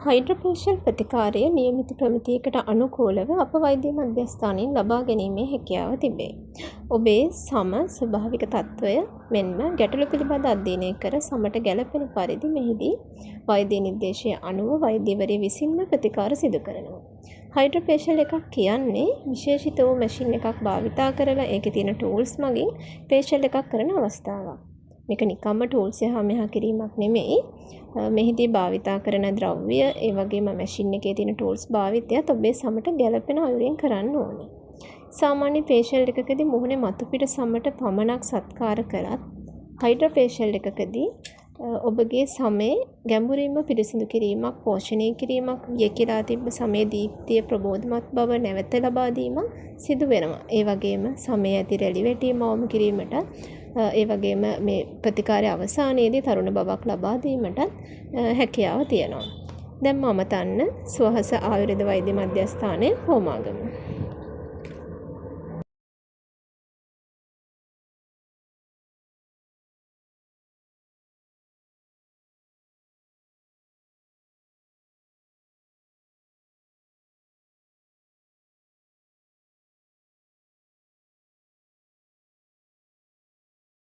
හයිඩ්‍රොෆේෂල් ප්‍රතිකාරය නියමිත ප්‍රමිතියකට අනුකූලව අප වෛද්‍ය මධ්‍යස්ථානයෙන් ලබා ගැනීමේ හැකියාව තිබේ. ඔබේ සම ස්වභාවික තත්ත්වය මෙන්ම ගැටලු පිළිබඳ අධ්‍යයනය කර සමට ගැලපෙන පරිදි මෙහිදී වෛද්‍ය නිර්දේශය අනුව වෛද්‍යවරිය විසින්ම ප්‍රතිකාර සිදු කරනවා. හයිඩ්‍රොෆේෂල් එකක් කියන්නේ විශේෂිත වූ මැෂින් එකක් භාවිතා කරලා ඒකේ තියෙන ටූල්ස් මගින් ෆේෂල් එකක් කරන අවස්ථාවක්. මේක නිකම්ම ටූල්ස් එහා මෙහා කිරීමක් නෙමෙයි. මෙහිදී භාවිතා කරන ද්‍රව්‍ය, ඒ වගේම මැෂින් එකේ තියෙන ටූල්ස් භාවිතයත් ඔබේ සමට ගැලපෙන අයුරින් කරන්න ඕනේ. සාමාන්‍ය ෆේෂල් එකකදී මුහුණේ මතු පිට සමට පමණක් සත්කාර කළත්, හයිඩ්‍රා ෆේෂල් එකකදී ඔබගේ සමේ ගැඹුරින්ම පිරිසිදු කිරීමක්, පෝෂණය කිරීමක්, වියකිලා තිබ්බ සමේ දීප්තිය, ප්‍රබෝධමත් බව නැවත ලබා දීමක් සිදු වෙනවා. ඒ වගේම සමේ ඇති රැලි වැටීම අවම කිරීමටත්, ඒ වගේම මේ ප්‍රතිකාරය අවසානයේදී තරුණ බවක් ලබා දීමටත් හැකියාව තියෙනවා. දැන්ම අමතන්න සුවහස ආයුර්වේද වෛද්‍ය මධ්‍යස්ථානය, හෝමාගම.